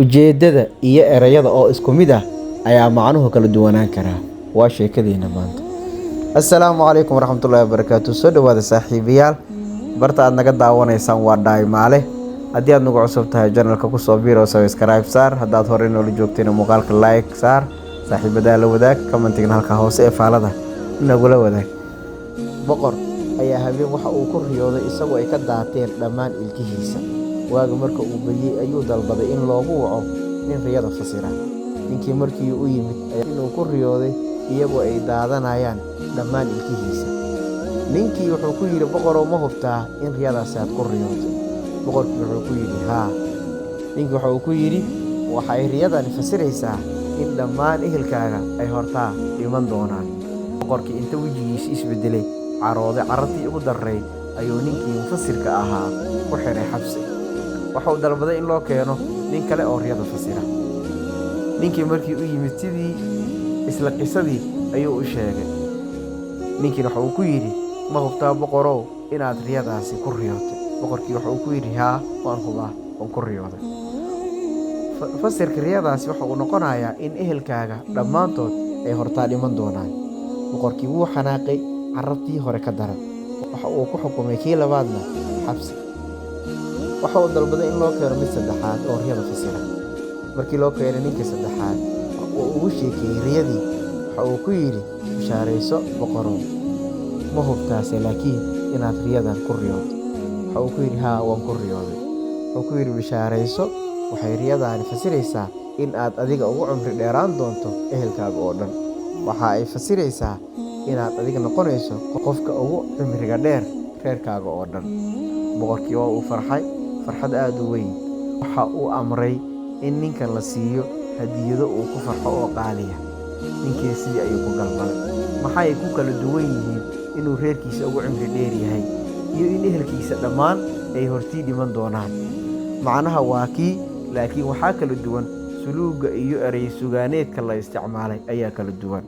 Ujeeddada iyo erayada oo isku mid ah ayaa macnuhu kala duwanaan karaa. Waa sheekadeena maanta. Assalaamu calaykum waraxmatullaahi wabarakaatu. Soo dhawaada saaxiibayaal. Barta aad naga daawanaysaan waa Dhaaymaale. Haddii aad nagu cusub tahay channelka, kusoo biir oo subscribe saar. Haddaad horey noola joogtayna, muuqaalka like saar, saaxiibadaa la wadaag, commentigna halka hoose ee faalada nagula wadaag. Boqor ayaa habeen waxa uu ku riyooday isagoo ay ka daateen dhammaan ilkihiisa. Waaga marka uu baryey ayuu dalbaday in loogu waco nin riyada fasira. Ninkii markii u yimid inuu ku riyooday iyagoo ay daadanayaan dhammaan ilkihiisa. Ninkii wuxuu ku yidhi, "Boqorow, ma hubtaa in riyadaasi aad ku riyootay?" Boqorkii wuxuu ku yidhi, "Haa." Ninkii waxa uu ku yidhi, "Waxa ay riyadani fasiraysaa in dhammaan ehelkaaga ay hortaa dhiman doonaan." Boqorkii inta wejigiisa isbedelay, carooday carartii ugu darrayd, ayuu ninkii mufasirka ahaa ku xiray xabsi. Waxa uu dalbaday in loo keeno nin kale oo riyada fasira. Ninkii markii u yimid, sidii isla qisadii ayuu u sheegay. Ninkiina waxa uu ku yidhi, "Ma hubtaa, boqorow, inaad riyadaasi ku riyootay?" Boqorkii waxa uu ku yidhi, "Haa, waan hubaa, waan ku riyooday. Fasirka riyadaasi waxa uu noqonayaa in ehelkaaga dhammaantood ay hortaa dhiman doonaan." Boqorkii wuu xanaaqay, carabtii hore ka daran. Waxa uu ku xukumay kii labaadna xabsi. Waxa uu dalbaday in loo keeno mid saddexaad oo riyada fasira. Markii loo keenay ninkii saddexaad oo ugu sheekeeyey riyadii, waxa uu ku yidhi, "Bishaarayso, boqorow, ma hubtaase laakiin inaad riyadan ku riyootay?" Waxa uu ku yidhi, "Haa, waan ku riyooday." Wuxuu ku yidhi, "Bishaarayso, waxay riyadaani fasiraysaa in aad adiga ugu cumri dheeraan doonto ehelkaaga oo dhan. Waxa ay fasiraysaa inaad adiga noqonayso qofka ugu cimriga dheer reerkaaga oo dhan." Boqorkii waa uu farxay farxad aad u weyn. Waxa uu amray in ninkan la siiyo hadiyado uu ku farxo oo qaaliya. Ninkii sidii ayuu ku galbaday. Maxay ku kala duwan yihiin inuu reerkiisa ugu cimri dheer yahay iyo in ehelkiisa dhammaan ay hortii dhiman doonaan? Macnaha waa kii, laakiin waxaa kala duwan suluugga iyo erey sugaaneedka la isticmaalay ayaa kala duwan.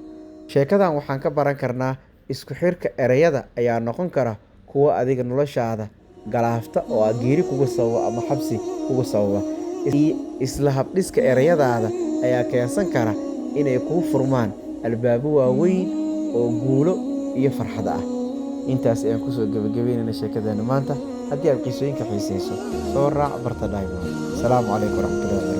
Sheekadan waxaan ka baran karnaa isku xirka ereyada ayaa noqon kara kuwo adiga noloshaada galaafta oo geeri kugu sababa ama xabsi kugu sababa. Isla habdhiska ereyadaada ayaa keensan kara inay kuu furmaan albaabo waaweyn oo guulo iyo farxad ah. Intaas ayaan kusoo gebagabeynayna sheekadeena maanta. Haddii aad qisooyinka xiiseyso, soo raac barta Diamond. Asalaamu calaykum waraxmatullahi wabarakatu.